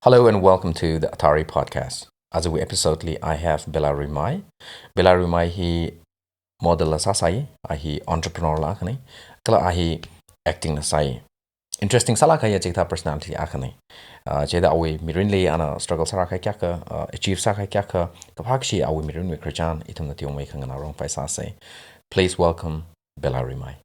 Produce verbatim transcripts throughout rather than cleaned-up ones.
Hello and welcome to the Atari Podcast. Ajawui episode li I have Bella Rimai. Bella Rimai hi model la sāsai, a hi entrepreneur la akhana, kala a hi acting la sāi. Interesting sālāk kahai chikathā personality akhana. Uh, chida awui mirinli ana struggle sārākahai kayākha, uh, achieve sākahai kayākha, kaphā kashi awui mirinwui khararchan ithumna tiungmei khanganā rong pai sāsai. Please welcome Bella Rimai.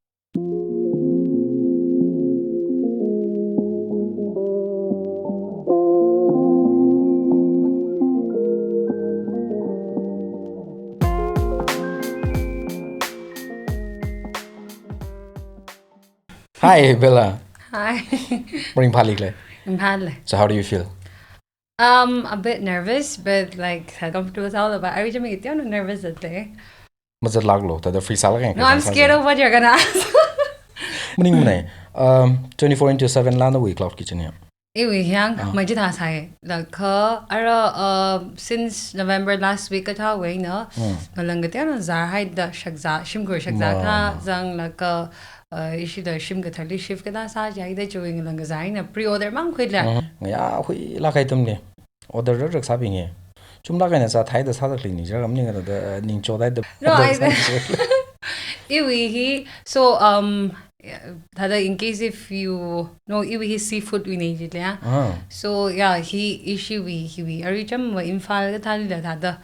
Hi, Bella. Hi. Morning, Pali. Morning. So, how do you feel? Um, a bit nervous, but, like, comfortable. It's all about. I reach a nervous today. Mazatlāklu, thāda free sālāk kahai. No, I'm scared of what you're gonna ask. Maningmana. Um, twenty-four into seven la nawui cloud kitchen ya. Iwui yang, ah, majitha sai. Laga, ara, uh, since November last week kathāwui eina, hmm, ngalang kateonao zārhaida shakzā, shimkhur shakzā, ma, kathā, ma, zanglaga, uh, ishida shim kathāli shift kathā sājihaida chiwui ngalang kazā eina pre-order mang khuila. Mhm. Ngayā khuilāk kahai atamli. Order rārak sābing e. Chumlāk eina sāthaida sāda khalei ni, jira kam ning da, ning chodaida. No, I, iwui hi, so, um, yeah, thāda in case if you know, iwui hi seafood wui nei jilea. Ah. So, yeah, hi, ishiwui, hiwui. Arui cham wa Imphal kathālila thāda.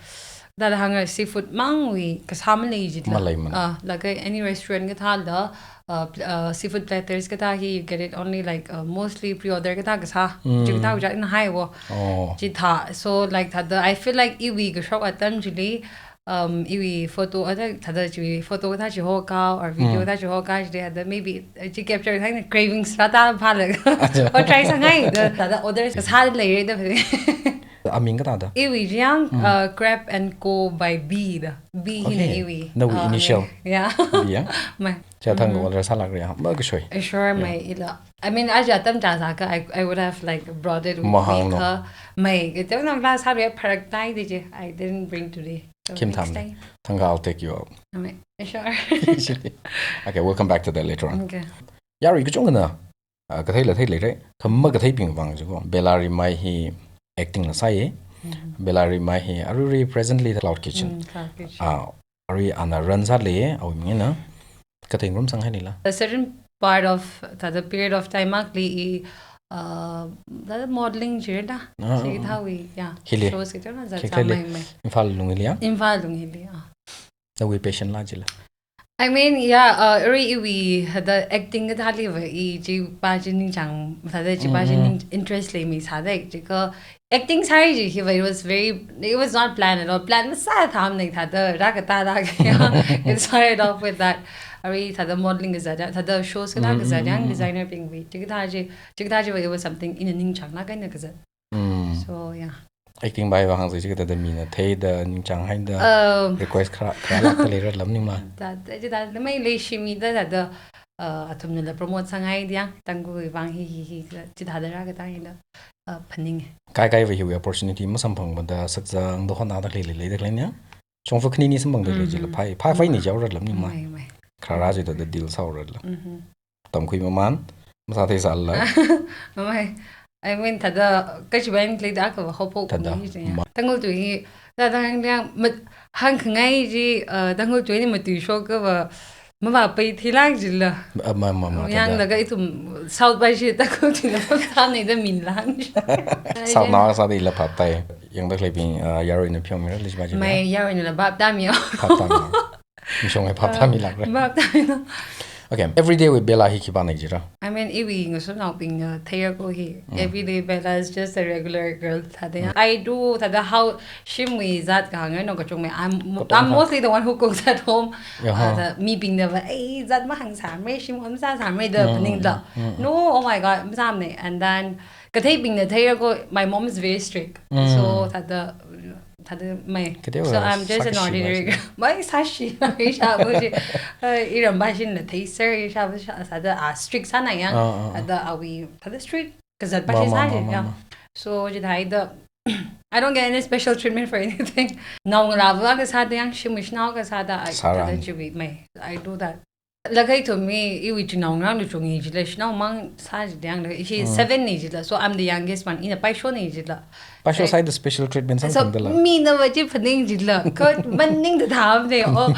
Thāda hānga seafood mangwui kasā malei jila. Maleimana. Ah, laga any restaurant kathāla, uh, pl-, uh, seafood platters kathā hi, you get it only, like, uh, mostly pre-order kathā kasā. Mm. Chikathā wuja in hai wo. Oh. Chithā. So, like, thāda, I feel like iwui kashok atam chili, um, iwui photo, ada, thāda chiwui photo kathā chihokha, or video, mm, kathā chihokha, chili, ada, maybe, uh, chi capture thāda cravings rātā phalak. Acha. Or try sāngai, da, thāda order kasā leira da. Aming kathāda? Iwui yang, mm, uh, Crab and Co by B da. B hina, okay, iwui. Nawui, uh, initial. Yeah. B ya? Mai. Chithang, mm-hmm, order sālākra ya. Makashoi. Sure, yeah, mai ila. I mean, aja atam chāsākha, I, I would have, like, brought it with me. Mahānglu. Kha, mai, kateonao la sāra pharaktai di je. I didn't bring today. So next time. Khim tham. Thangkha, I'll take you out. Mai, sure. Okay, we'll come back to that later on. Okay. Yarui kachungkhana, ah, katheila theileira, kha makatheibing vang jiko. Bella Rimai hi acting la sāi. Mm-hmm. Bella Rimai hi arui presently Cloud Kitchen. Mm, Cloud Kitchen. Ah, arui ana run sālei, awui ming eina. Kathei ngarum sanghailila. A certain part of the, the period of time akhali, uh, the modeling jira da. Ah, ah, ah. Chikathāwui, yeah. Hili. Shows kateonao zat, khikha sāmei, mai. Imphal lung hili ya? Imphal lung hili, ah. Nawui passion la jila. I mean, yeah, uh, arui iwui, thāda acting kathāli va, i chipā chi ningchāng, thāda chipā chi, mm, ning interest leimi sāda, chikha acting sāi ji hi va, it was very, it was not planned at all. Plan masāthamana thāda, rākatā da kaya. It started off with that. Arui thāda modeling kazat ya, thāda shows kathā, mm, kazat ya, mm, mm, mm, designer bingwui. Chikathā chi, chikathā chi va, it was something ina ningchānglāk eina kazat. Mm. So, yeah. Acting bai va hāngsa chikathāda mina theida ningchānghaida, um, request kharā, kharālāk leira lam ningma. Da, da, da, da, mai leishimida da, da, uh, athumnala promote sāngai diang, Tangkhulwui vang hi, hi, hi, chithāda rākatā hila, uh, phaning. Kaikai va hiwui opportunity masamphangmada sakzangda honnada khalei leida khalei nia. Shongfa khani ni samphangda khalei jila, mm-hmm, phai, phai, phai ni, mm, jaora lam ningma. Mai, mai. Kharā jida da deal sāora la. Mm-hmm. Tamkhui mamān, masātheisāla. Mai. I mean, thāda, kachiwui vang leida kha va hope, hope thāda, ni ji ya. Ma- Tangkhul tui hi, thāda hāng diang, mat, hāngkhangai ji, uh, Tangkhul tui ni matuishokha va, mavāpai thilāk jila. Ah, ma, ma, ma, yang thāda. Laga ithum South bai chi Tangkhul tuila pamsāmana da min lang. South na sāda ila phaptai. Yangda khaleibing, uh, yaruina pheomirali chiba jila. Mai, yaruinala phaptāmi. Phaptāmi. Mishong e phaptāmilākra. Phaptāmilo. Okay, everyday wui Bella hi khipāna jira? I mean, iwui ngasotnaobingna theira ko hi. Mm. Everyday Bella is just a regular girl. Thāda ya. Mm. I do, thāda how shimwui zat kahāng no kachungmei. I'm, katonga, I'm mostly the one who cooks at home. Yaha. Uh, thāda mibingna va, "Ei, zat mahāngsāmara, shim masāsāmara," da, mm, phaningda. Mm, mm. No, oh my God, masāmana. And then, katheibingna theira ko, my mom is very strict. Mm. So, thāda, thāda mai. Kateo. So, I'm just an ordinary girl. Sākashi mai. Mai sāshi, mai shābu ji. Uh, iram bashina theiser, ishābu sha, thāda, ah, strict sāna yang. Ah, ah, ah. Thāda awui, thāda strict kazat bashi, ma, ma, sāji, ma, ma, yeah, ma. So, chithāda, I don't get any special treatment for anything. Naongalāva kasāda yang, shimwui shanao kasāda, I, sāran, thāda chiwui mai. I do that. Laga ithumwui, iwui chinaongarāna chungni jila, shanao mang sā jidang la, ishi seven ni jila, so I'm the youngest one, ina paisho ni jila. Paisho sāhaida special treatment samphangdala. Mina va chi phaning jila, ko maningda thāmne, oh,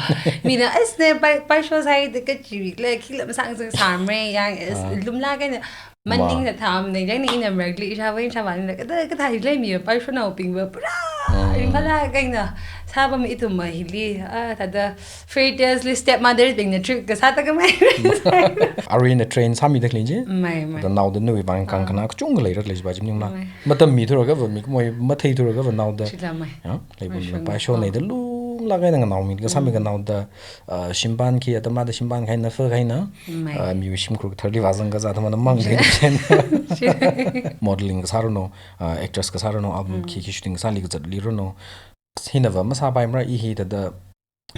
mina, as ne pai, paisho sāhaida kachi la, khila masāngasakmara, yang, as, lumlāk eina, maningda thāmne, yang ni ina merkli, ishāvā, ishāvā, ni la, kathā, kathā hili mi, paishonao bing va, pura, ringphālāk eina, sāpam ithum ma hili, ah, thāda, fairy tales li stepmother bingna trick kasā takhamei. Aruina train sāmida khalei chi? Mai, mai. Da naoda nawui vang kang kana kachungkha leira khalei chi va chi maningla. Mai. Matammi thura kava, mikumo mathei thura kava naoda. Chila mai. Ya, leibun mai, paisho nida lumlāk eina nganaomi, kasāmi kanaoda, ah, shimpan khi, atam da shimpan kahaina, fa kahaina. Mai. Ah, miwui shimkhur tharli vāzang kazā atam na mang thei chen. Modeling kasā ranu, ah, actress kasā ranu, album khi, khi shooting kasāli kazatli ranu. Hina va masāpaimara, i hithāda,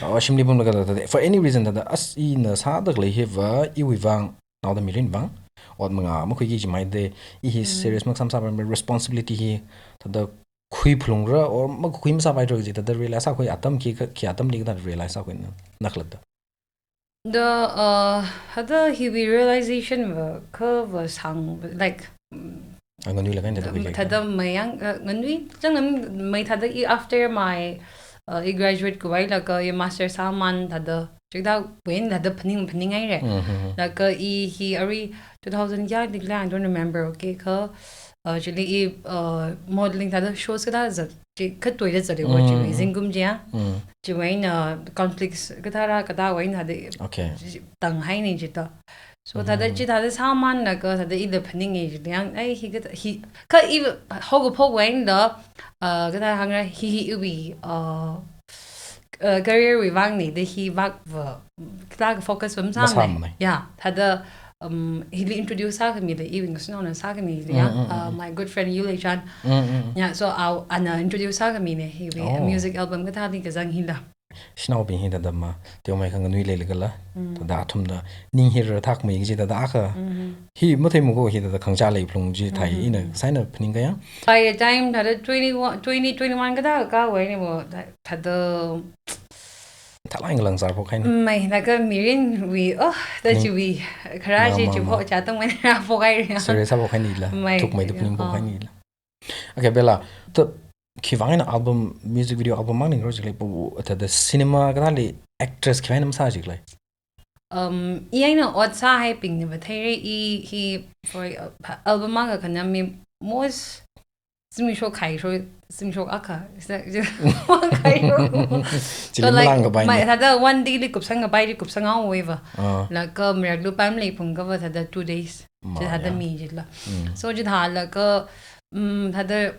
oh, shimli pamlaga thāda, for any reason thāda, as ina sāda khalei hi va, iwui vang, naoda mirin vang, ot manga makhuiki jimaida, i hi serious makasā masāpaimara, responsibility hi, thāda khuiphalungra, or makhui masāpaira kaji, thāda realize sākhui atam khi, khi atamli kathāda realize sākhui na, na khalatta. Da, uh, thāda hiwui realization va, kava sāng, like, ah, nganuilāk eina thāda, um, khui khui. Thāda mayang, uh, nganui, chang nam mai thāda i after my, uh, i graduate khavai laga i master sāman thāda, chikda wen thāda phaning, phaning haira. Laga i hi arui two thousand kayāli khala, I don't remember, okay, kha, uh, chili i, uh, modeling thāda shows kathā zat, chi khatoi da zat wo chi, zingkum chi ya. Chiwui eina conflicts kathāra kathāwui eina thāda, okay, tanghaini jida. So thāda chi thāda sāman laga thāda ila phaningi jida yang, ai, hi kathā, hi, kha i haokaphok wui eina da, uh, kathā hāngra, hi, hi iwui, uh, uh, career wui vangni da hi vak va, kathā ka focus va masāmana. Masāmana. Ya, thāda, um, hili introduce sākhami da, iwui ngasānaona sākhami da, ya, uh, my good friend Yule Chan. Ya, so, uh, ana introduce sākhamina hiwui music album kathāli kazang hila. Shanaobing hi thāda ma, teomei khanganui leilagala. Thāda athumna ning hi rāthakmei kaji thāda akha. Hi matheimako hi thāda khangachā leiphalung chi thai ina, saina phaning kaya. By the time thāda twenty-one, twenty twenty-one kathā kawui ni mo, thā-, thāda thalai ngalang sāphok haina. Mai, laga mirinwui, oh, thāda chiwui, khara chi chiphok chātang mai rāphok haira. Serious sāphok hainila. Mai. Thukmeida phaningphok hainila. Okay, Bella, thā, khiwui vang eina album, music video album mang ning ro jikle pu, thāda cinema kathāli actress khiwui vang eina masā jikle? Um, i eina ot sāhaibingna va theira, i hi, for, uh, album mang kakhanami most zimiksho khaisho, zimiksho akha, sa-, khaisho. Chili so, like, malang kapai mai, ni. Thāda one day li kupsang kapai, li kupsang haowui va. Ah. Laga mirak lupa maleiphalung kava thāda two days. Ma, chi thāda ya. Mi jila. So, chithālaga, um, thāda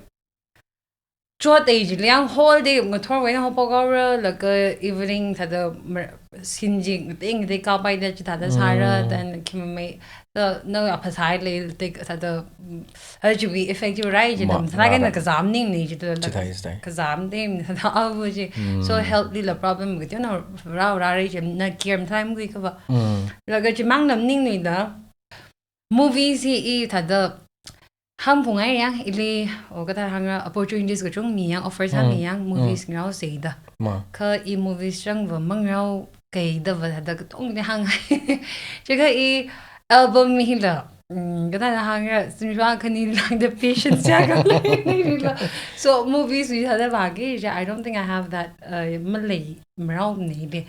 chot ei jila yang whole day ngathorwui eina haophok haora, laga evening thāda mer-, scene chi ngatei ngatei kapaida chi thāda sāra, then khimamei, thāda na aphasai lei te thāda, mm, thāda chiwui effect chi rai jila, ma, thāda ra, kena ra. Kazam ningni jila, chithai, chithai. Kazam de, thāda avu chi. So health lila problem kateonao rao rāra jila, na care mathālāk makhui kava. Laga chimang nam ningni da, movies hi i thāda hāngphung haira yang, ili, o kathā hāngra, opportunities kachungmi yang, offers hāngmi yang, movies ngarao seida. Ma. Kha i movies chang va mangarao kaida va thāda katongli hānghai. Chikha i album hila, mm, kathā hāngra, zimiksho khani lāngda patience ya khalei nila. So movies hi thāda vāki, I don't think I have that, uh, malei marao nili.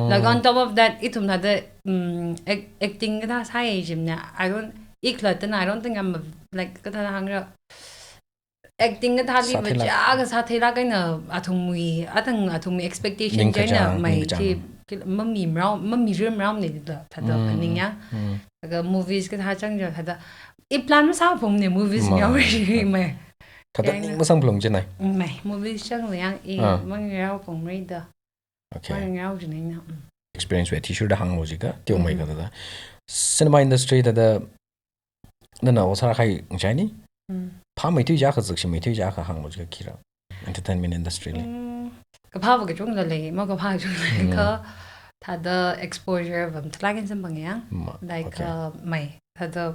Like, on top of that, ithum thāda, mm, ac-, acting kathā sāi jimna, I don't, i khalattana, I don't think I'm a, like, kathā hāngra, acting kathāli sātheilāk. Machā kasā theilāk eina athumwui, athang athumwui expectation china ningkachāng, mai ningkachāng. Chi, chi mami marao, mamirin maraoni da, thāda phaning ya. Laga movies kathā chang ja, thāda, i plan masāphungni movies ma, ngarao ri mai. Thāda ning masāphung jinai. Mai, movies chang yang i mangarao phungri da. Okay. Mangarao jina ina, mm. Experience wui athishurda hānglo jikha, teomei kathāda. Cinema industry thāda, nana ot sākahai ngachaini? Phāmeithui ja kha, zakshimmeithui ja kha hānglo jikha khira. Entertainment industry li. Mm, kaphā va kachungla lei, makaphā kachungla lei kha, thāda exposure va mathālāk eina samphang yang. Ma, like, okay. Uh, mai, thāda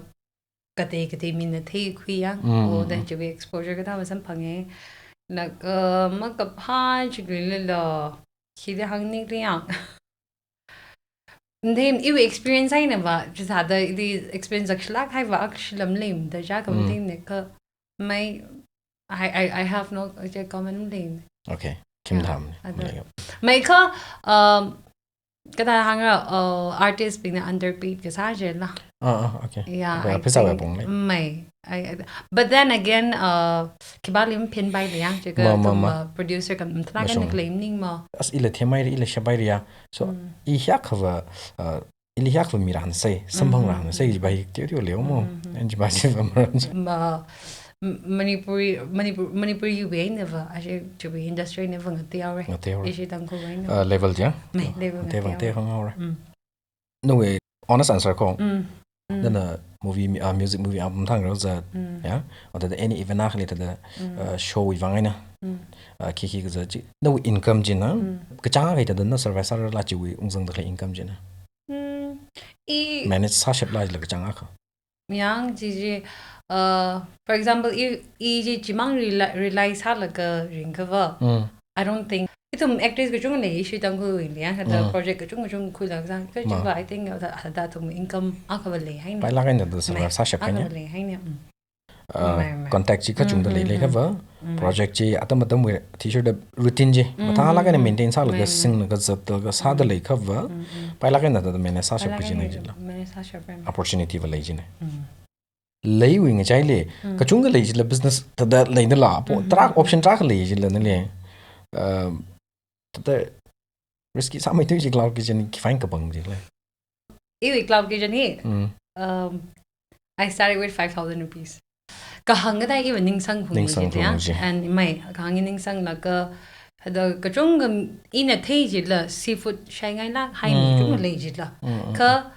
katei katei mina theikhui yang, o da chiwui exposure kathā va samphanga. Laga, uh, makaphā chili lala, khida hāngni kli yang. Matheimana, iwui experience einava, chithāda ili experience akshilāk haiva akshila maleimada chikha Mm. matheimana kha, mai, I, I, I have no, uh, comment matheimana. Okay. Kim Yeah, tham. ada. Malei. Mai kha, um, kathāda hāngra, uh, artist bingna underpaid kasā chila. Ah, ah, okay. Yeah, Ba, I pheisā think, wui apong lei. Mai. I, I, but then again, uh, khipāli maphenpaila yang, chikha Ma, ma, athum, ma. uh, producer kha mathālāk eina Mashung. Claim ningma. As ila themhaira, ila shaphaira ya. So, Mm. i hiyākhava, uh, ili hiyākhava mi rānasai, samphang Mm-hmm. rānasai, jiva hi teoteo leomo. Mm-hmm. And jiva jiva maran. Ma, M-, Manipuri, Manipur, Manipuri yubi einava, ashi chiwui industry einava ngateohaora. Ngateohaora. Ishi Tangkhul einava. Uh, level ja? Mai, level Ngateohaora, ngateohaora. Ngateohaora. Mm. Nawui honest answer ko. Mm. Mm. Nana movie, mi-, uh, music movie album thang rau za. Mm. Ya. Or thāda any event akhali thāda, Mm. uh, show wui vang eina. Mm. Uh, khi khi kazat chi. Nawui income china. Mm. Kachāng akha thāda na survive sārala chiwui ungzangda khalei income china. Mm. I Manage sāshapla jila kachāng akha. Yang chi chi, uh, for example, i, i chi chimang rely, rely sālaga ringkhava. Mm. I don't think. Ithum actress kachungkha lei, ishi Tangkhulwuili, ya, thāda Mm. project kachung kachung khuilaga zang, kha Ma. chiva, I think, uh, thā-, thāda athum income akhava leihaina. Pailāk eina thāda Mai, survive sāshap akhava kahaina. Leihaina, mm. Uh, Mai, mai. Contact chi kachungda Mm, lei mm, leikhava, mm. Mai. Project chi atam atamwui athishurda routine chi, Mm, mathālāk eina mm, maintain sālaga mai, mai. Singlaga zatlaga sāda Mm. leikhava, Mm, mm. pailāk eina thāda manage sāshap Pailāk kachi eina na jila. Manage sāshap, mai. Opportunity va lei china. Mm. Leiwui ngachaili, Mm. kachungkha lei jila business thāda leidala, po, Mm-hmm. tarākha option tarākha lei jila nali. Um, thāda risky sāmeithui chi cloud kitchen khi fine kapang jila. Iwui cloud kitchen hi, Mm. um, I started with five thousand rupees. Kahāng kathā iva ningsang phung Ningsang jila, phung ji. And mai, kahāng i ningsanglaga, thāda kachungkha ina thei jila, seafood shaingailāk haimi Mm. kachungkha lei jila. Mm, mm, Kha, mm.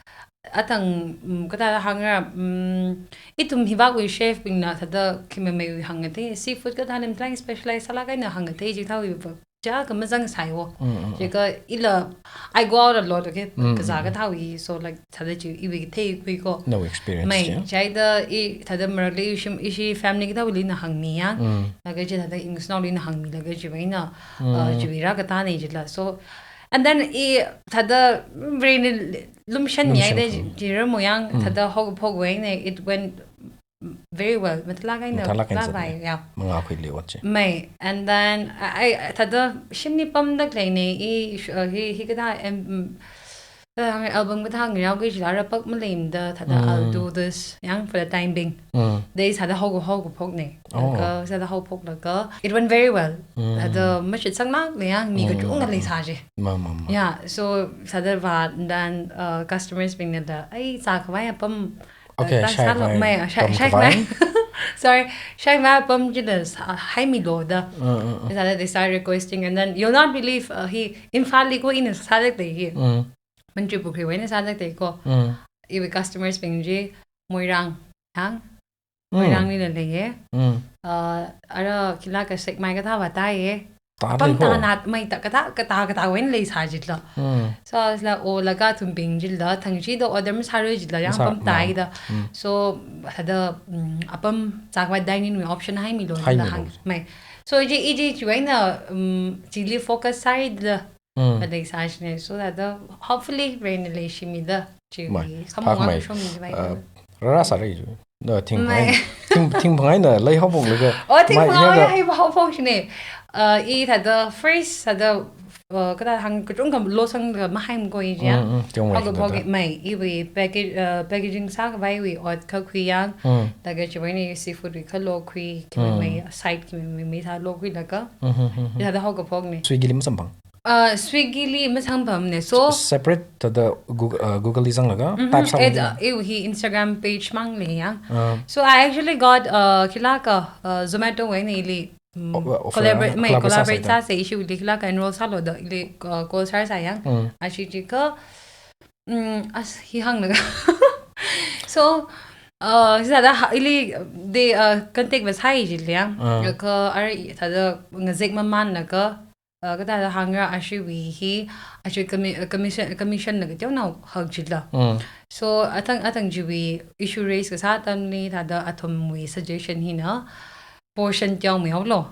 athang, mm, kathāda hāngra, mm, ithum hivākwui chef bingna, thāda khimameiwui hāngngathei, seafood kathā nim trying specialize sālāk eina hāngngathei chithāwui va, chikha mazang sāhaowa. Mm, mm, mm. Chikha ila, I go out a lot, okay? Mm, Kazā mm, mm. kathāwui, so, like, thāda chi iwui theikhui ko. No experience, Mai, yeah? chithāda i, thāda marali ishim, ishi family kathāwuili na hāngmi yang. Mm. Laga chithāda i ngasotnaoli na hāngmilaga chiwui eina, Mm. uh, chiwui rākatā nei jila. So, and then i thāda very ni lumshan Lumshan yai da khun. Jira mo yang, Mm. thāda haokaphok wui eina, it went very well. Mathālāk eina Mathālāk eina lāvai, zatna. Yeah. Mangā khuili ot chi. Mai, and then I, I, thāda shimli pamda khalei nei, i, sh-, uh, hi, hi kathā, em, mm, thāda hāng album kathā ngarao kajila rapak maleimada, thāda Mm. I'll do this, yang for the time being. Mm. Dei thāda haoka, haokaphok nei. Oh. Laga thāda haophoklaga, it went very well. Mm. Thāda mashitsangla, yang mi Mm, kachungkha mm, lei mm. sā chi. Ma, ma, ma. Yeah, so thāda va, then, uh, customers bingna da, "Ai, zākhavai apam, uh, Okay, ta shai sālo, khavai mai, uh, shai, pam shai khavai." khavai." Sorry, shai khavai apam chila sā, haimilu da. Uh, uh, uh. Thāda they start requesting, and then you'll not believe, uh, hi Imphalli ko ina sāda khalei hi. Mm. Mantripukhriwui eina sāda khalei ko. Mm. Iwui customers bing chi Moirang, hāng? Mm. Moirangli la leiya. Mm. Uh, ara khila ka Sekmai kathā va tāya. Tālei Apam ko. Tānat mai ta kathā, kathā, kathāwui eina leisā jila. Mm. So, I was like, oh, laga thumbing jila, thang chi da order masāra jila, yang Masā, apam ma. Tāi da. Mm. So, thāda, mm, apam zākhavai dining wui option haimilu jila Haimilu. Hāng. Mai. So, iji, iji chiwui eina, mm, chili focus sāi da. Mm. Ba leisā shine. So, thāda, hopefully, Varena leishimida. Chi Mai. Khamong Phākmai. Shomida mai Uh, da. Rāra sāra iju. Da thing Mai. Phāng, thing, thing phāng eina lei haophok laga. Oh, thing Mai phāng eina yaga. Hai haophok shine. Uh, i thāda first thāda, uh, kathā hāng kachungkha losang da mahaimei ko iji ya. Mm, mm, tiong mai Haophok shida da. Mai, iwui package, uh, packaging sākhavaiwui ot kha khuiyang. Mm. Laga chiwui eina seafood wui kha lokhui, Mm. khiwui mai side khiwui mai, mai thā lokhuilaga. Mm, mm, mm, mm. Thāda haophokne. Swiggyli masamphang. Uh, Swiggyli masamphangmane. So, S-, separate thāda Goog-, uh, Googleli zanglaga, Mhm, type sā it, phang uh, iwui hi Instagram page mang leiya. Ah. So I actually got, uh, khila ka, uh, Zomatowui eina ili, mm, O-, offer, collabora-, ah, mai, collaborate collaborate sāsai da. Sāsai, ishiwuili khila ka enroll sālu da, ili, uh, call sāsai yang. Mm. Ashi jikha, mm, as hi hānglaga. So, uh, sāda ha, ili, they, uh, contact va sāi jila yang. Ah. Kha ara i thāda ngazek mamanlaga, uh, kathāda hāngra ashiwui hi, ashiwui commi-, uh, commission, commission laga teonao hak jila. Mm. So, athang, athang chiwui issue raise kasā atamli thāda athumwui suggestion hina portion teomeilo.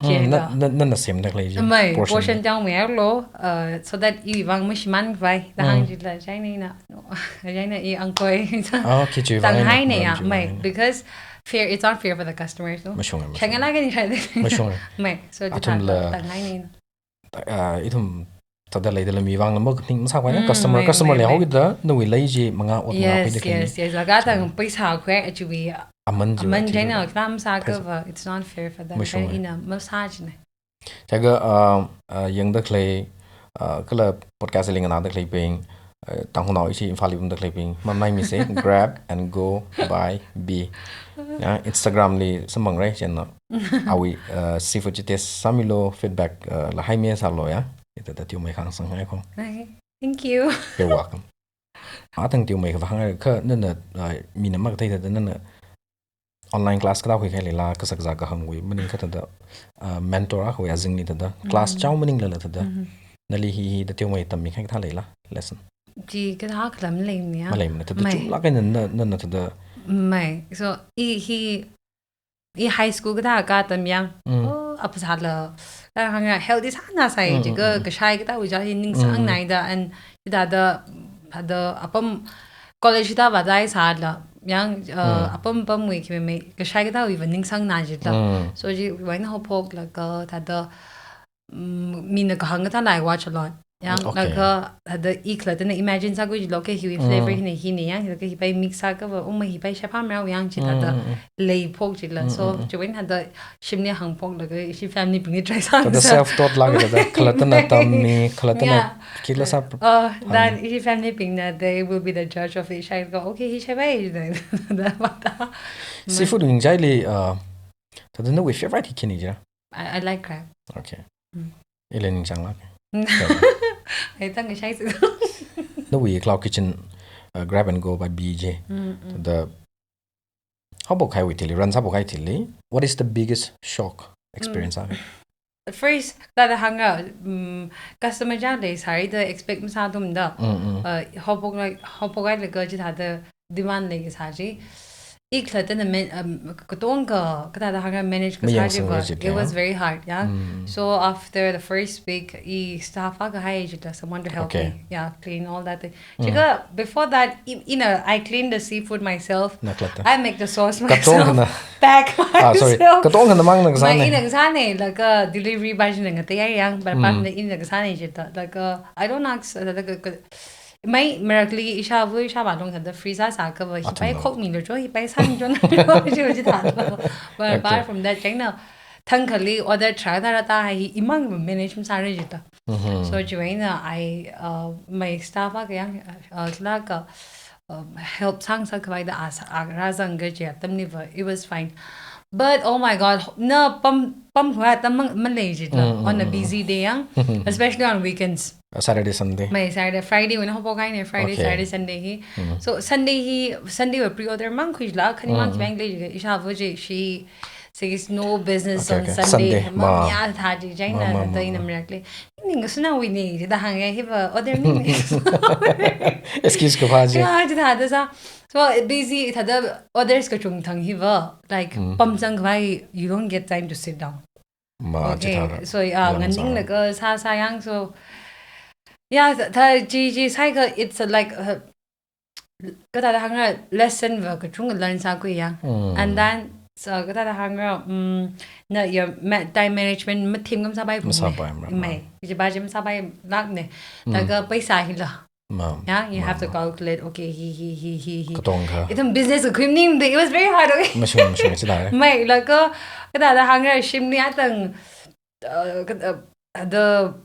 Mm, na, na, nana semda khalei chi. Mai, portion. Portion chang mai lo, uh, so that iwui vang mashimān khavai, da hāng jila, chieina, no, chieina i angkoi. Ah, khichiwui vang eina, tanghaina ya, manam chiwui mai, vang eina. Because fair, it's not fair for the customers, no? Mashunga, mashunga. Chang ala kani chai. Mashunga. Mai, so athumla, tanghaina. Ah, ithum thāda leida la mi vang la mo kaphaning masākhavai na, mm, customer, mai, customer mai, lei mai. Haokida, nawui lei chi mangā ot mangā. Yes, khuida kani. Yes, yes. Laga tang paisa khuiya chiwui aman chi, aman chi chieina, na. Khanam sākha va, it's not fair for them. Mashunga. Chieina ina masā china. Chieina, ah, ah, yangda khalei, ah, kala podcast li nganāda khaleibing, ah, Tangkhulnao ishi Imphal li pamda khaleibing, mamaimisa, Grab and Go by Bee. Ya, Instagram li samphangrai, chieina. Awui, uh, seafood chi taste sāmilu, feedback, uh, la haimi sālu ya. Ita da tiumei khang sanghai kho. Hi, thank you. You're welcome. Athang tiumei kha hāngngai kha nana, uh, mina makathei thāda nana online class kathā khuikahai leila, kasak kazā kahāngwui maningakha thāda, uh, mentor akhawui azingli thāda, class chao maninglala thāda. Mm-hmm. Nali hi hi da tiumei tammikahai kathā leila, lesson. Chi kathā khala maleimana ya. Maleimana, thāda mai. Chumlāk eina na, na, na thāda. Mai. So, i hi I high school kathā atam yang. Mm. Oh, apasāla. Kahāng ya healthy sāna sai, mm, jiakha, mm, mm, kashai kathāwui chi hi ningsang, mm, mm, naida, and hithāda, thāda apam college kathā vāzai sāla. Yang, uh, mm, apam apamwui khi me kashai kathāwui va ningsangna jila. Mm. So chiwui eina haophoklaga thāda, mm, mina kahāng kathāla I watch a lot. Yang, mm, okay, laga, thāda i khalattana imagine sākhui jila, okay, hiwui flavor, mm, hina hina yang, laga hipai mix sākha va, uma hipai shapam rao yang chi thāda, mm, mm, mm, leiphok jila. Mm, so, mm, mm, chiwui eina thāda shimli hāngphoklaga, ishi family bingli try sā. Thāda self taught lāka thāda, khalattana tammi, khalattana, yeah, khila sā. Uh, uh, then ishi family bingna, they will be the judge of it. Shai ko, okay, hi shapai, thāda, thāda. Seafood ngachaili, uh, thāda nawui favorite hi khani jira? I, I like crab. Okay. Mm. Ili ningchānglāk. Mm. Ai, tang kashai si. Nawui cloud kitchen, uh, Grab and Go by Bee chi. Mm, mm. Thāda haophok kahaiwui thili, run sāphok kahai thili, what is the biggest shock experience, mm, ah? First, thāda hānga, mm, customer chang leisāri da expect masāthumda. Mm, mm. Uh, haophok la, haophok kahai laga chithāda demand leikasā chi. I khalattana man-, um, katongkha, kathāda hānga manage kasā chi va, mayang sangra chi, it was very hard, yeah. Mm. So after the first week, i staff akha hai jila, someone to help, okay, me, yeah, clean all that thing. Mm. Jiakha, before that, i-, ina, I clean the seafood myself. Na khalatta. I make the sauce myself. Katongkhana. Pack myself. Ah, sorry. Katongkhana mang na kasāna. Mai ina kasāna, laga delivery pa china ngatei yang, but, mm, apart from that, ina kasāna jila. Laga, I don't ask, uh, laga, ka-, Mai, marākhali ishāva, ishāvā long thāda freeze sākha va, hipai, athum, khokmilu cho, hipai sāmichona cho, chi, chi thāda. But, okay, apart from that, chieina thangkhali order tharāda rāda hi imang manage masāra jila. Mm-hmm. So, chiwui eina I, uh, my staff akha yang, uh, laga, uh, help sāngasakhavai da as-, a, rāzang kaji atamli va, it was fine. But, oh my God, na pam, pamkhavai atam mang, malei jila, mm, mm, on a, mm, mm, busy day yang, especially on weekends. Uh, Saturday, Sunday. Mai Saturday, Friday wui eina haophok kahaina, Friday, okay, Saturday, Sunday hi. Mm. So Sunday hi, Sunday wui pre-order mang khuila, khani mang, mm, mm, khibang lei, ishāva chi, she says no business, okay, on, okay, Sunday. Sunday, ma, ma, maya thā chi, chieina, ma, ma, thāda, ma, ina ma, marākhali. Ning kasuna wui ni, thāda hānga, hiva order mi ni. Excuse kaphā chi. Ya, chithāda sā. So busy, thāda orders kachungthang hiva, like, mm, pamzangkhavai, you don't get time to sit down. Ma, okay, chithāda. So, yeah, nganinglaga sā, sā yang, so, yeah, thā, thā, chi, chi, sāakha, it's a, like, a, kathāda hāngra, lesson va kachungkha learn sākhui yang. Mm. And then, so, kathāda hāngra, mm, na, your ma-, time management mathemkha masāpai, masāpai, ma, ma, mai. Chi pa chi masāpailākna. Mm. Laga paisa hila. Ma, yeah, you, ma, have to, ma, calculate, okay, hi, hi, hi, hi, hi. Katongkha. Ithum business khuining de, it was very hard, okay? Mashung, mashung, chithāda. Mai, laga, kathāda hāngra shimli atang, uh, ka-, uh, the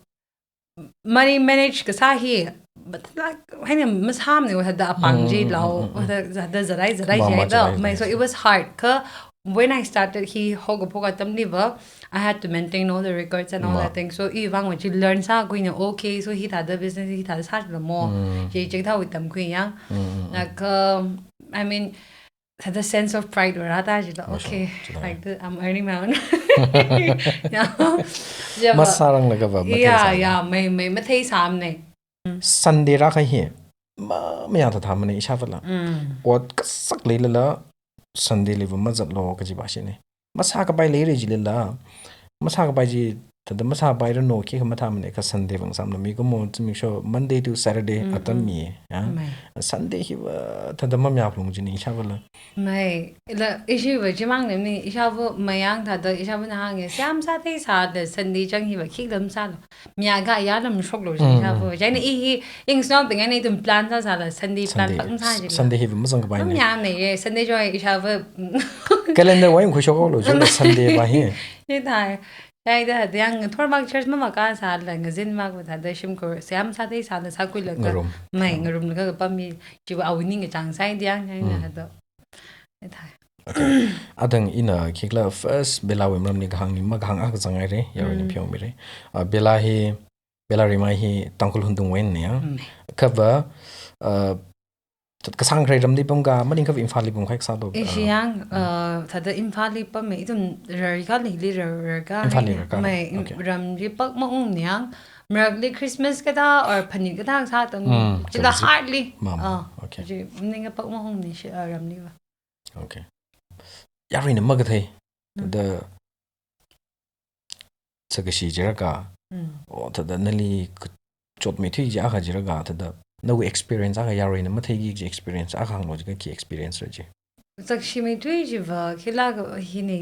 money manage kasā hi, but, like, haina masāmana, thāda apāng, mm, chi, mm, lao, mm, mm, mm, thāda, thāda zarai, zarai, ma, ma, chi da, zarai, mai, zarai, so it was hard. Kha, when I started hi, haokaphok atamli va, I had to maintain all the records and all, ma, that thing. So, iwui vang va chi learn sākhuina, okay, so hithāda business, hithāda sāla mo. Mm. Chi, chithāwui tamkhui yang. Mm, mm, mm. Like, um, I mean, thāda sense of pride va rāda jila, mashung, okay, chithāda, like, the, I'm earning my own. Yeah. Yeah, but masāranglaga va, mathei, yeah, sāna. Yeah, mai, mai, mathei sāmana. Sunday rākahai hi, ma, mayā thāthāmana ishāvāla. Mm. Ot kasak leilala, Sunday li va mazatlu kaji pa shina. Masākapai leira jilala, masākapai chi, thāda masāpairanu khikha mathāmana, kha Sunday vang sāmana, mikumo zimiksho Monday to Saturday Mm, atam mm. mi, ya. Mai. Sunday hiva thāda mamayāphalung jina ishāvala. Mai, la, ishiva chimangna mi, ishāva mayang thāda, ishāvana hānga, siam sāthei sāda Sunday chang hiva khikha lam sālu. Miya ga ya lam shoklu Mm, ishāva. mm. Chieina i hi, ing snow bing ani tum plan sāsāla, Sunday plan Sunday, pak sā jina. Sunday hiva mazangkapaina. Mamayāmana ye, Sunday joy ishāva. Calendar wa yung khuishoklu, jola Sunday va hi. Ye thai. Chieina thāda yang thormak church mama kasāla, ngazin mak thāda shimkhur, siam sāthei sāla sākhuilaga. Ngarum. Mai, ngarumlaga kapam mi, chiva awui ningkachāng sāi diyang, chieina Mm. thāda. Ye thai. Okay. Athang ina khikhala first Bella wui maramli kahāng ni, makahāng akha zangngaira, yaruina Mm. pheomira. Ah, Bella hi, Bella Rimai hi Tangkhul Hundung wui eina ya. Mm. Khava, ah, tat kasāng kharai ramli pamka, maningkhava Imphalli pamkahai kasā do, Ishi ah, yang, uh, thāda Imphalli pamma, ithum rarkha lili rar-, rarkha Imphalli hai, rarkha. Mai, im-, Okay. ramli pak maungna yang, marakli Christmas kathā or phanit kathā sā atam, Mm, chila chila si-, hardly. Ma, ma. Ah, Okay. chi, maningkha pak maungna shi, ah, ramli va. Okay. Yaruina makathei. Mm. Thāda sakashi jiraka. Mm. O, thāda nali kachotmeithui chi akha jiraka, thāda nawui experience akha yaruina matheiki kaji experience akha hānglu jiakha khi experience ra chi. Sakshimeithui chiva khilakha hina,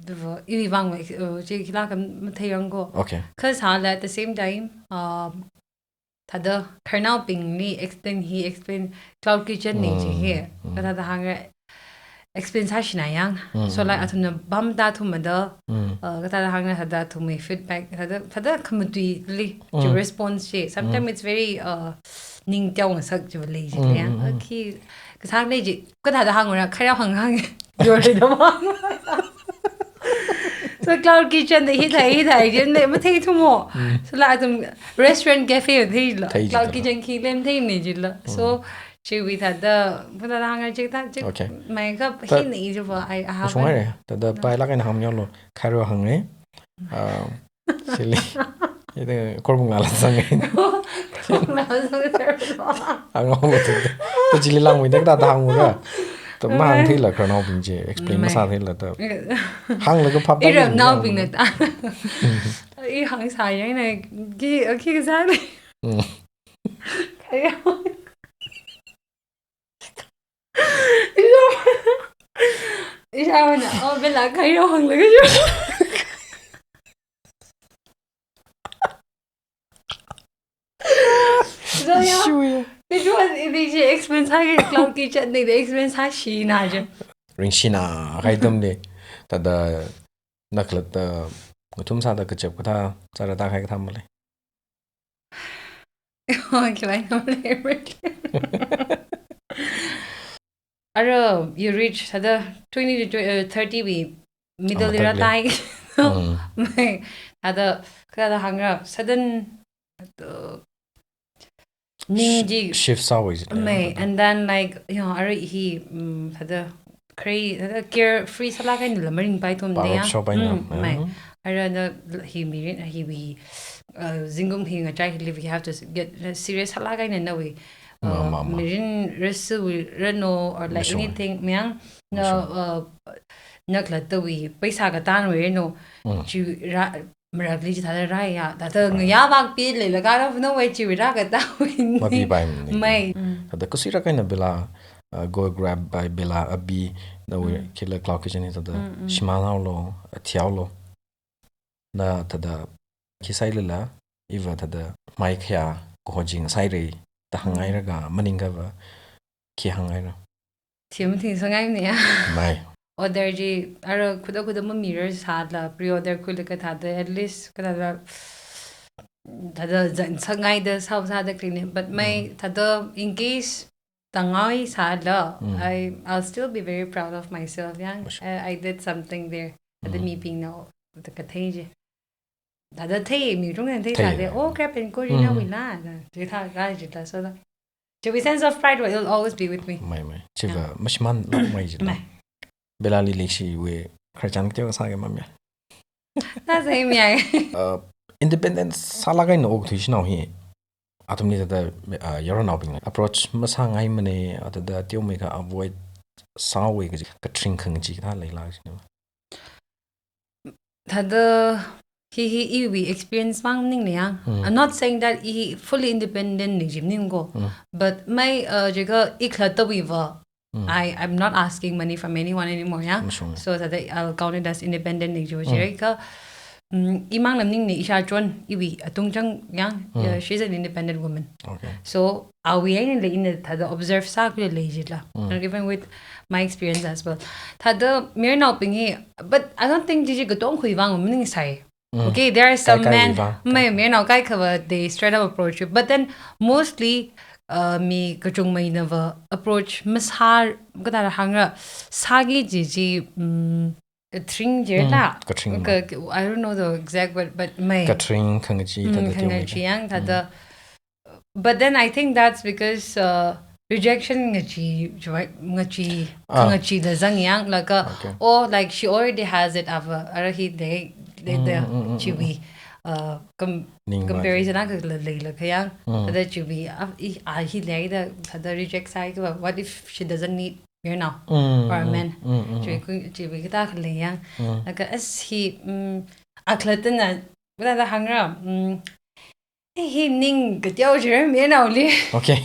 duva, iwui vangva, uh, chi khilakha matheirang ko. Okay. Kha sāla at the same time, um, thāda khararnaobingli explain hi explain cloud kitchen na chi Mm, hi. mm. Kathāda hāngra explain sāshina yang. Mm, So, like, mm. athumna pamda athumna da, Mm. uh, kathāda hāngra thāda athumwui feedback, thāda, thāda khamatuili, chi Mm. response chi. Sometimes Mm. it's very, uh, ningteo ngasak chiva lei chi Mm, yang. mm, mm. Okay, kasāng lei chi, kathāda hāngra, khararnao hānghāng. Yorida mang. So cloud kitchen da hithai, hithai, jin le, matheithu mo. Mm. So la athum restaurant cafe theila. Thei Cloud jida. kitchen khi lem theimana jila. So, Mm. chiwui thāda, puna thāda hānga chithā, chi, Okay. maikha But hina i chiva, I, I haven't. Shungaira, thāda No. pailāk eina hāngmilu, khararnao hānga. Um, Chili. Ida korbung ala zangngai. Korbung ala zangngai. Angao lo tu. Tu chili langwui da da hāngura. Tu mahāng theila khararnaobing chi explain Mai. masātheila tu. Hānglaga phap Iram tailei naobing hānglu. nata. I hāngsā yang na ki, ki kasā ni. Mm. Kaya. Ishāvana, oh, Bella, khararnao hānglaga yo. So, yeah. Shuya. This was, this explain sāki, cloud kitchen ni, the explain sāshina je. Ringshina, kaitam ni. Thāda, nakhalatta, ngathum sāda kachap kathā, sāra da khai kathā malei. Kivai ngam lei. Ara, you reach thāda twenty to twe-, uh, thirty wui middle Ang ira mathak lei. tai. Mm. Mai, thāda, kathāda hāngra, sudden, uh, ning Sh-, ji shift sāwui ji lei, Mai, thāda. and then, like, you know, ara hi, mm, thāda, kharei, thāda carefree sālāk eina la maringpai thum Power da ya. shop eina, Mm, mai. mm. Ara na hi mirin, hi wi, uh, zingkum hi ngachai hi live, you have to s-, get, uh, serious sālāk eina nawui, Ma, uh, ma, ma. mirin rasuwui rano or like Mashung. anything, mayang, na, Mashung. uh, nakhalattawui, paisa katānwui rano, Mm. chi ra, marakli chithāda rāya, thāda Mm. ngayā vākpi leilaga ra, nawui chiwui rākatāwui ni. Mapipaimana ni. Mai. Mm. Thāda kusi rākahaina Bella, uh, go grab by Bella, abi, nawui Mm. khila cloud kitchen ni thāda Mm, mm. shimānhaolu, athihaolu. Na thāda khi sāhailala, iva thāda mai khayā kaho chi ngasāhaira da hāngngaira Mm. ka, maningkhava khi hāngngaira. Thim thing sāngai ni ya. Mai. Order chi, ara khuda khuda mamirar sāla, pre-order khuilaga thāda, at least, kathāda, thāda zan sāngaida, sāo sāda clean ni. But mai, Mm. thāda, in case, tangoi sāla, Mm. I, I'll still be very proud of myself, yang, Masha. I, I did something there. Thāda Mm. mibingna, thāda kathei chi. Thāda thei, mi rungna thei Thei, thāda, thei. "Oh, Crab and Curry Mm. nawui la," da. Chithā ka chithā, so da. Chiwui sense of pride will always be with me. Mai, mai. Chiva, Yeah. mashimānlākmei jila. Mai. Bellali leishiwui khararchan kateokha sāki mamya. That's him, yeah. Uh, independent sālāk eina okthui shinao hi. Athumli thāda, uh, yaronnaobingli approach masāngaimana, thāda teomeikha avoid sāhaowa kaji, katharing khangachee kathā leila jina. thāda hi hi iwui experience mang maningna yang. I'm not saying that I fully independent na chi maningko. But mai, uh, jiakha I khalattawui va, I, I'm not asking money from anyone anymore, yang. Mashung. So thāda I'll count it as independent na chi jiakha, mm, imangna maningna isha chon iwui atung chang yang, uh, she's an independent woman. Okay. So, awui einala ina thāda observe sākhuilei jila. And even with my experience as well. Thāda mayarnaobing hi, but I don't think chi chi katongkhui vang maningsai. Okay, there are some men, mai, mayarnao kaikhava, they straight up approach you. But then mostly, uh, mi kachungmeina va approach masā, kathāda hāngra, sāki chi chi, mm, katring jila. Katring ma. Ka, ka, I don't know the exact word, but mai. Katring khangachee, mm, thāda teomeina. Khangachee yang, thāda. But then I think that's because, uh, rejection ngachee, ngachee, ah, ngachee da zang yang, like, uh, okay, oh, like, she already has it, ava, ara hi de, de, de, chiwui, uh, com-, comparison akha la, leilakha yang, thāda chiwui, ah, I, ah, hi leida, thāda reject sāi kava, what if she doesn't need mayarnao or a man? Chiwui, chiwui kathā khalei yang. Like, as hi, mm, akhalattana, kathāda hāngra, mm, hi ning kateo jira mayarnaoli. Okay.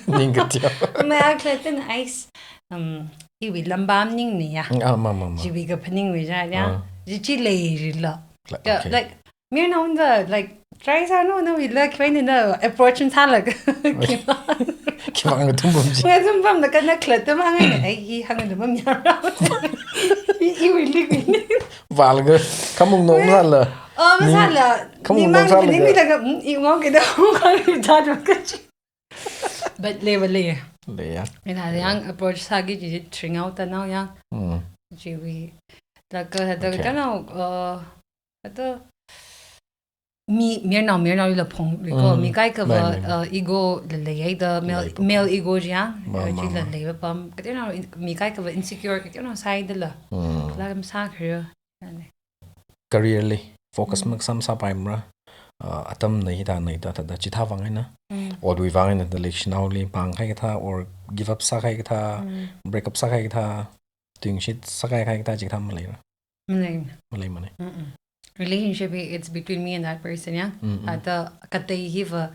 Ning kateo. Mai akhalattana ice, um, iwui lamba maningna ya. Ah, ma, ma, ma. Chiwui kaphaningwui ja ya. Ah. Chi chi leirila. Like, okay. Like, mayarnaona, like, try sāno, nawuila, khivai eina approach masāla. Okay. Khivang ngathum pam chi. Ngathum pamla kana khalatta mang ai, ai, hi hāngngathum pam yara. I, iwui lik ni. Vālaga, khamung nong masāla. Oh, masāla. Khamung nong masāla. Ni mang ni laga, mm, I ngao kida, ngao kida, kachi. But leiva lei. Lei ya. Ina yang approach sāki chi, chi tring out na yang. Mm. Chiwui. Laga, laga, okay, kano, uh, Kato mi, mayarnao, mayarnaoli la phong, liko, mm, mi kaikhava, mai, mai, mai, uh, ego la leihaida, male, leipa, male ego chi yang, ma, uh, ma, chi la, ma, leiva pam, kateonao in-, mi kaikhava insecure, kateonao sāhaida la. Mm. Kala kam sākhare, ane. Career li focus, mm, makasam sāpaimara, uh, atamna hithāna hithā thāda, chithā vang eina. Mm. Otwui vang eina, thāda leishinaoli pāng kahai kathā, or give up sākahai kathā, mm, break up sākahai kathā, tuingashit sākahai kathā, chikathā maleira. Malei. Malei, malei. Mm-mm. Relationship hi, it's between me and that person, ya. Mm-mm. Ata katei hiva,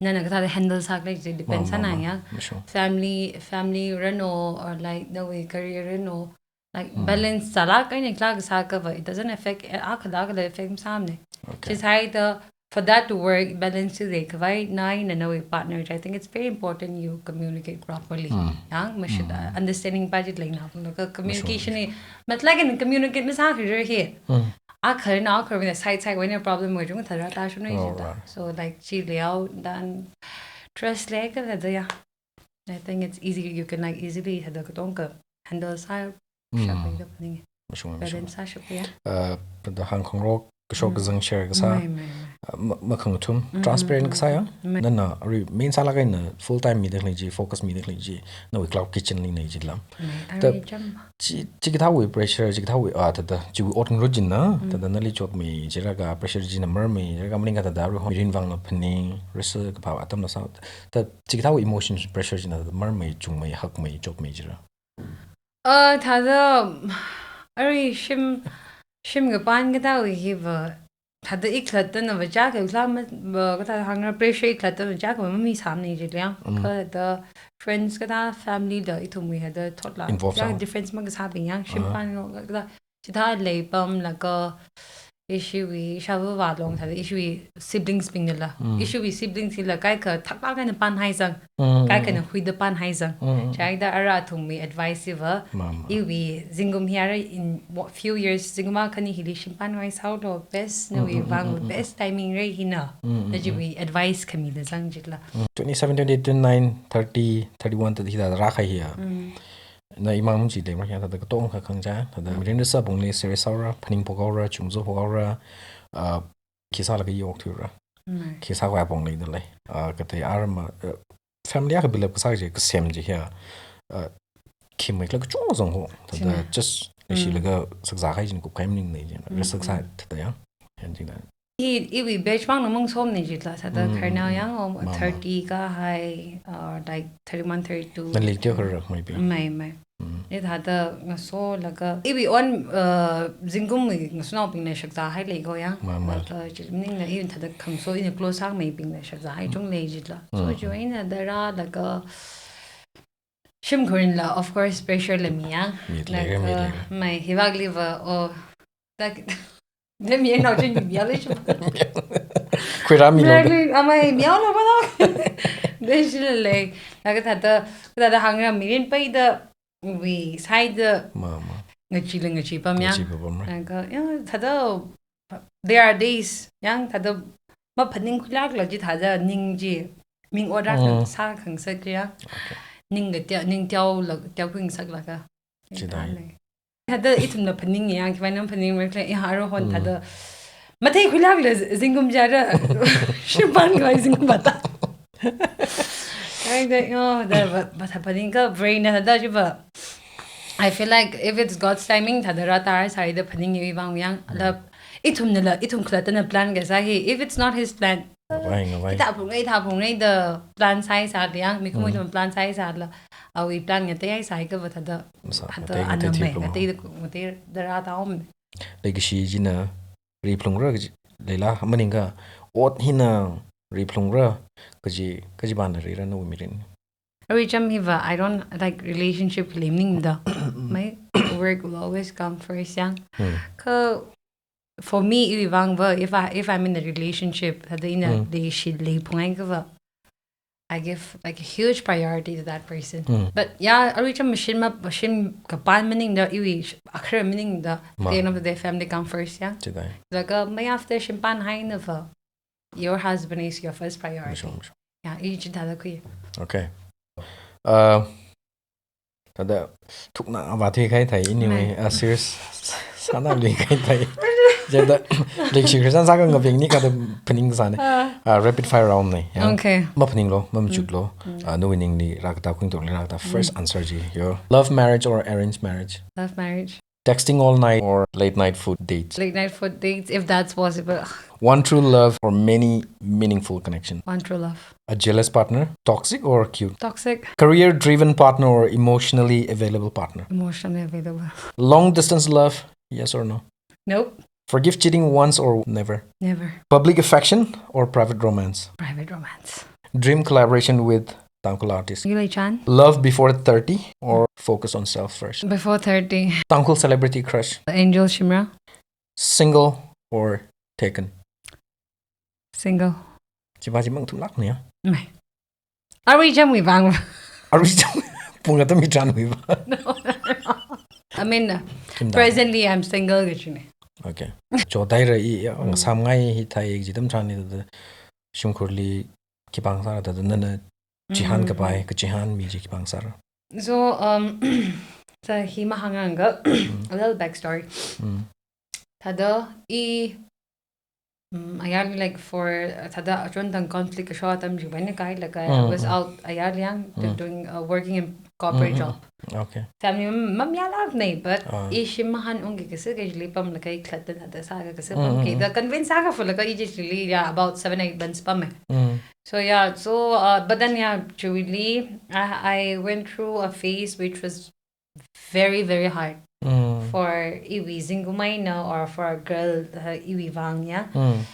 nana kathāda handle sākhala, it depends, ma, ma, ana, ma, ya. Sure. Family, family rano, or like, nawui career rano, like, mm, balance sālāk eina kala kasā kava, it doesn't affect, eh, akhala akhala effect masāmane. Okay. Chisai the, for that to work, balance chi leikhavai, na eina nawui partner, I think it's very important you communicate properly. Mm. Yang, mashit, mm, uh, understanding pa chi leina, laga, mashung, communication hi, mashung, matlak in communicate masākharar hi. Mm. Akhar na akhar wui side side wui problem wui chung thara ta shuna, oh, jita. Right. So, like, chi leihaoda trust leikhala da ya. I think it's easy, you can, like, easily hada katonga handle sā, mm, shaphaida phaninge. Mashung, mashung. Balance sāshapya. Uh, thāda hāngkhangarok, kashok, mm, kazang share kasā. Mai, mai, mai. Uh, ma-, makhangathum. Mm, transparent, mm, kasā ya. Mm, mai. Nana arui main sālāk eina full time mida khalei chi, focus mida khalei chi, nawui cloud kitchen li na chi lam. Mai, ta arui cham. Chi, chikathāwui pressure, chikathāwui, ah, thāda, chiwui ot ngarut china, mm, thāda nali chotmei, chira ka pressure china marmei, chira ka maningakha thāda arui home rin vangla phaning, rasa kaphā atamla sā, ta chikathāwui emotion pressure china thāda marmei, chungmei, hakmei, chotmei chira. Uh, thāda, arui shim, shim kapān kathāwui hiva, thāda ikhalattana va chākha khala ma, va kathā hāngra pressure ikhalattana va chākha va mamisāmane chi liang. Mm. Kathāda friends kathā family da ithumwui hada thotla. Involve ya sā. Difference makasābing yang, ah, shimpan ngo kathā. Chithā leipam laga ishiwui, ishāvā vālong thāda ishiwui siblings bing la. Mm. Ishiwui siblings hila kaikha thaklāk eina pānhaisang. Mm, mm, kaikhana, mm, huida pānhaisang. Mm, mm. Chieina ara athumwui advice hiva. Ma, ma. Iwui zingkum hi ara in what few years, zingkum akhani hili shimpan ngai sāhaolo, best, mm, nawui, mm, mm, vang, mm, mm, best timing rei hina. Mm, mm, mm. Nachiwui advice khamida zang chila. Mm. Twenty-seven, twenty-eight, twenty-nine, thirty, thirty-one thāda hithāda rākahai hiya. Mm. Na imang chi leimara ya, thāda katonga khangachā, thāda, mm, mirin rasa pongli serious sāhaora, phaning phokhaora, chungzo phokhaora, uh, khi sālaga yokthuira. Mm. Khi sākhavai pongli dalei. Ah, katei arma, eh, family akha build up kasā chi, kasem chi hiya, ah, khi mai kala kachungkha zangho. Thāda, china, just, mm, leishilaga sakzā kahai china kupkahai maningne chi. Mm, rasa kasā, mm, thāda ya. Yan china. Hi, iwui batch mang namang som ni jitla, thāda Mm, kharnao mm, yang, oh, mama. Thirty kahai, uh, like, thirty-one, thirty-two. Nali teo kharak mai pi. Mai, mai. Mm. Ni thāda ngasolaga, iwui own, uh, zingkumwui ngasonao bingna shakzā hai lei ko yang. Mama. Laga, chi maningla iwui thāda khangaso ina close sāngmeibingna shakzā hai Mm. chung lei jitla. So, Mm. chi eina thāda rālaga, shimkhurla, of course, pressure la mi yang. Mi lei, mi Laga, lei. Mai, hivak liva, oh, tak, Then mi nao chun mi yale chu. Khuirā mi lo. Really, amai mi yale ba lo. Then shi lei. Laga thāda, thāda hāngra mirin paida, we side the Mama. Ngachee le ngachee pam yang. Ngachee pam, right. Laga, ya, thāda, there are days, yang thāda, maphaning khuilakla chi thāda ning chi, ming ora Mm. sākhangasak ya. Okay. Ning kateo, ning teola, teokhuingasaklaga. Chidai. Thāda ithumna phaning yang, khi vai nam phaning mer kle, ya, aro hon Mm. thāda. Mathei khuilakla zingkum jara. Shimpan khavai zingkum bata. Ai, da, yo, da, ba, ba, thā phaning ka brain na thāda jiva. I feel like if it's God's timing, thāda rāta sāida phaning iwui vang yang, Mm. la, ithumnala, ithum khalattana plan kasā hi. If it's not his plan, Ngavai, ngavai. Ithā phungngai, ithā phungngai da plan sāi sāda yang, mi khamui Mm. thum plan sāi sāla. Awui plan ngatei ai sāi kava thāda, Masa, thāda ngatei, ngatei anam thi mai, phunga. ngatei da, ngatei da rāta om. Leikashi china ri phungra kaji, leila maningakha, ot hina ri phungra kaji, kaji bana rira nawui mirin. Arui cham hiva, I don't like relationship lim ningda. My work will always come first yang. Hmm. Kha for me, iwui vang va, if I, if I'm in a relationship, thāda ina Mm. leishi lei phungai kava, I give, like, a huge priority to that person. Mm. But yeah, arui cham machine ma, machine kapan maningda, iwui sh-, akhara maningda, Ma. at the end of the day, family come first, yeah. Chidai. Laga, mai after shimpan haina va, your husband is your first priority. Mashung, mashung. Yeah, i chi thāda khui. Okay. Uh, thāda thukna va thui khai thai anyway, Nai. uh, serious sāna lui khai thai. Jada, leikashi Christian sākha ngabing ni kada phaning sāne. Ah. Uh, rapid fire round ne, yeah. Okay. Maphaning lo, mamachuk lo. Mm, mm. Uh, nawui ningli rākata khuingtok li rākata first Mm. answer chi. Yo. Love marriage or arranged marriage? Love marriage. Texting all night or late night food dates? Late night food dates, if that's possible. One true love or many meaningful connection? One true love. A jealous partner, toxic or cute? Toxic. Career-driven partner or emotionally available partner? Emotionally available. Long distance love, yes or no? Nope. Forgive cheating once or never? Never. Public affection or private romance? Private romance. Dream collaboration with Tangkhul artist? Yulei Chan. Love before thirty or focus on self first? Before thirty. Tangkhul celebrity crush? Angel Shimrah. Single or taken? Single. Chiva chi mang thumlak ni ya? Mai. Arui cham wui vang. Arui cham pung atam mi chan wui vang. No, no, no. I mean, uh, Kim da. Presently I'm single kachine. Okay. Cho tai ra i ya, Mm. sam ngai hi thai ji tam chan ni da. Shimkhurli khipāng sāra da, da nana chihān Mm. kapai, kachihān mi chi khipāng sāra? So, um, so hi mahānga, Mm. a little backstory. Mm. Thāda i, mm, ayar, like, for, uh, thāda achon tang conflict kasho atam chi when I, like, I Mm, was mm. out ayar yang Mm. doing, uh, working in corporate Mm, mm, job. mm. Okay. Family mam-, mamayālak nei, but Ah. i shim mahān ungki kasi kajili pamlaga i khalattan thāda sāka kasi Mm, pam mm, ki. mm. Da convince sāka fulaga i jili, yeah, about seven, eight months pam e. Mm. So, yeah, so, uh, but then, yeah, truly, I, I went through a phase which was very, very hard Mm. for iwui zingkum eina or for a girl, uh, iwui vang, yeah. Mm.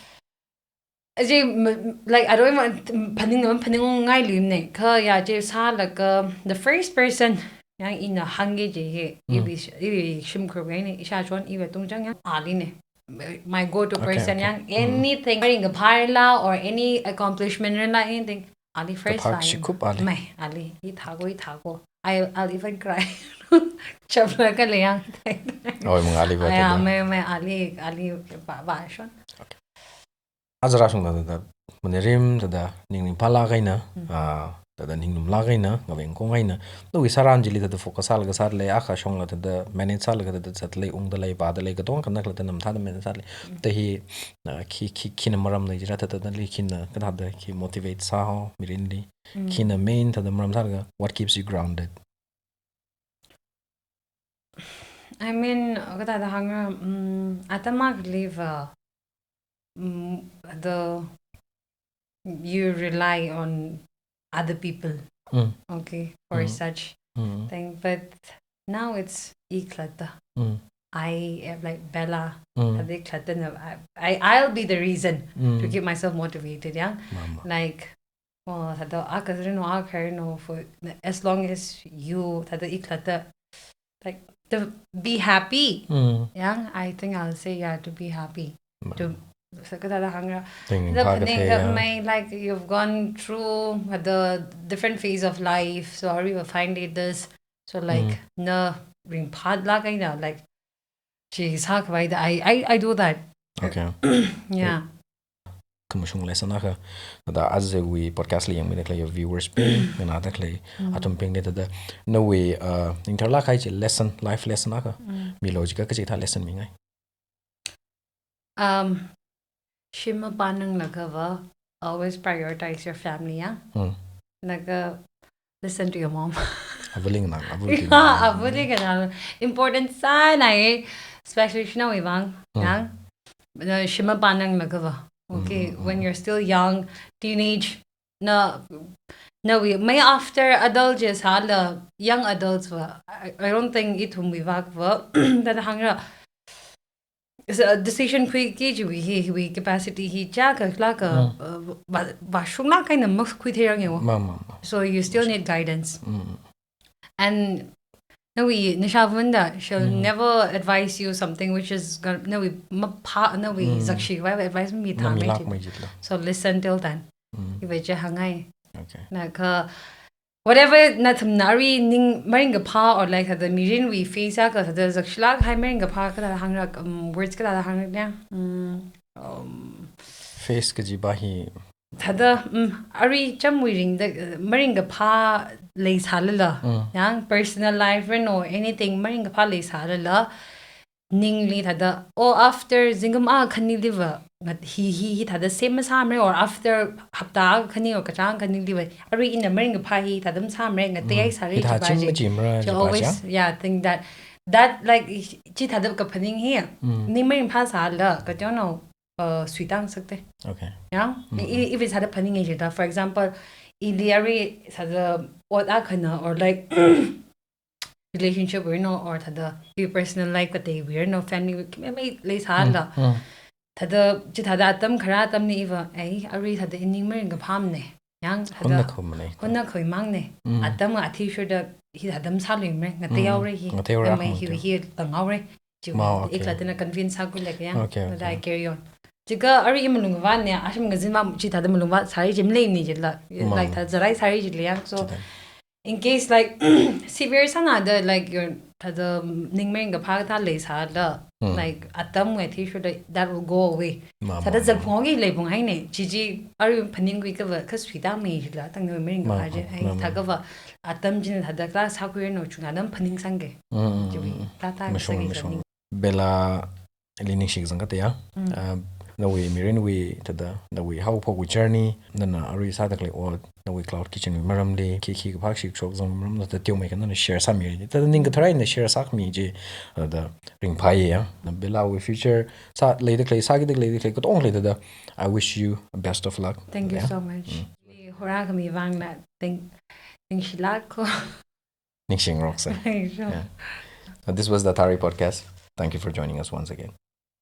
Aje, m-, m-, like, I don't even, phaning, phaning ngai lim ne. Kha, yeah, je sālaga, the first person yang ina hāngki je he, Mm. iwui, iwui shimkhur wui ne, isha chon iwui tungchang yang ali ne. My go-to Okay, person okay. yang Mm. anything, ring kaphaila or any accomplishment rila anything, ali first Kaphak line. Shikup ali. Mai, ali, i thāko, i thāko. I, I'll even cry. Chaplaga le yang. Oi, mang ali va Aya, thāda. Mai, mai, ali, ali, ba, ba, shon. Okay. Aja rāshungda thāda, manerim thāda, ningning phalak eina, Mm. ah, thāda ningnumlak eina, ngaveng kong eina. Nawui sāran chili thāda focus sālaga sālei, akha shongla thāda manage sālaga thāda zatlei, ungda lei, vāda lei, katonga khanakla thāda namthāda manage sālei. Mm. Thāda hi, ah, khi, khi, khina maram lei jira thāda, thāda li khina, kathāda khi motivate sāhao, mirinli. Mm. Khina main thāda maram sālaga, what keeps you grounded? I mean, kathāda hāngra, mm, atam akhaliva, mm, the, you rely on other people, Mm. okay, for Mm. such Mm. thing. But now it's ikhalatta. Mm. I am like Bella. Mm. Thada ikhalattana, I, I, I'll be the reason Mm. to keep myself motivated, yeah? Mama. Like, oh, thada akha rinno, akha rinno for as long as you, thada ikhalatta, like, to be happy. Mm. Yeah, I think I'll say, yeah, to be happy. Mama. To, so kathāda hāngra. Ting The phā phaning kathei ka ya. May, like, you've gone through the different phase of life, so are you finding this? So like, Mm. na ringphālāk eina, like, chi sākhavai da, I, I, I do that. Okay. Yeah. Khamashung lesson akha. Thada aja wui podcast li yangmida khalei viewers bing, nganāda khalei Mm. athumbingli thada nawui, uh, ringtharlāk kahai chi lesson, life lesson akha. Mm. Milo jiakha kachi kathā lesson mingai. Um, shim mapānanglakhava, always prioritize your family, yeah? Mm. Laga, listen to your mom. Avāli nganā, avāli Yeah, avāli nganā. Important sānai, especially shanawui vang, Mm. yeah? Na shim mapānanglakhava. Okay, Mm, mm, when mm. You're still young, teenage, na, nawui, may after adult chi sāla, young adults va, I, I don't think ithumwui vākva, thada hāngra. So, decision khuiki chiwui hi, hiwui capacity hi chiyākha khalāka, Mm. uh, vā, vāshunglāk eina makhuitheirang yo. Mama, mama. So you still need guidance. Mm. And nawui nashavunda, she'll Mm. never advise you something which is gonna, nawui maphā, nawui Mm. zakshikhavai advice mithāmei Mamilāk chi. Mai jitla. So listen till then. Mm. Iva chi hāngai. Okay. Laga, whatever nathumna arui ning maringkaphā or like thada mirinwui face akha thada zakshilāk kahai maringkaphā kathāda hāngra, um, words kathāda hāngra ya. Mm, um, Face kaji ba hi. Thada, um, arui chamwui ringda, uh, maringkaphā leisālala. Mm. Yang personal life rinno anything maringkaphā leisālala. Ningli thada, oh, after zingkum akha khaniliva, ngat hi, hi, hi thada same masāmara, or after hapta akha khani or kachāng khaniliva, arui ina maringkaphā hi thada masāmara, ngatei Mm. sāra Hithā jiva chim chi. machimra Chi jiva always, ja. Yeah, think that, that, like, chi thada kaphaning hi, Mm. ning maringphā sālala, katonao, uh, suitang sakte. Okay. Yang, Mm, i, i, iva sāda phaninga jida. For example, ili arui sāda ot akhana or like relationship rinno or thada your personal life kateiwui rinno family wui khimei leisālala. Mm. Thada, chi thada atam khara atamli iva, ai, arui thada ining maringkaphāmana. Yang thada Honna khaumana. Honna khaumangna. Mm. Atam athishurda hi thada masāluimara, ngatei Mm. haora hi. Ngatei haora Mai hi, khangda. Hi tanghaora. Chi Mao, okay. Ikhalattana convince sākhuilaga yang. Okay, Thada I okay. carry on. Chikha arui i malungvāna, asham ngazin va chi thada malungvā sāra chi maleimana jila. Mao. Like thada zarai sāra jila yang. So, Chida. In case, like, severe sānada, like, your, thada ning maringkaphā kathā leisālala, Mm. like, atam wui athishurda, that will go away. Mama, Thada mama. Zakphungi leibung haina, chichi, arui phaninguikava, kha suitangmei jila, tang ning maringkaphā Mama, chi, ai, mama. thakava, atam china thada kha sākhuiranu chungda atam phaningsangki. Mm, mm, Chiwui, mm. thada Mashung, sāki mashung. sāning. Bella, ili ningshi kazang kathei ya. Mm. Uh, nawui mirinwui, thada, nawui haophok wui journey, nana arui sāda khalei ot, nawui cloud kitchen wui maramli, khi khi kaphā shikshok zang maram thada teomeikha nana share sāmira. Thada ning kathara eina share sākhami chi, thada ringphāya. Na Bella wui future, sā leida khalei, sākida khalei, leida khalei, katonga leida thada. I wish you best of luck. Thank you Yeah. So much. Mm. Li hora khami vangla, thank, ningshilāk ko. Ningshingaroksa. Thank you. Yeah. Uh, this was the Thari podcast. Thank you for joining us once again.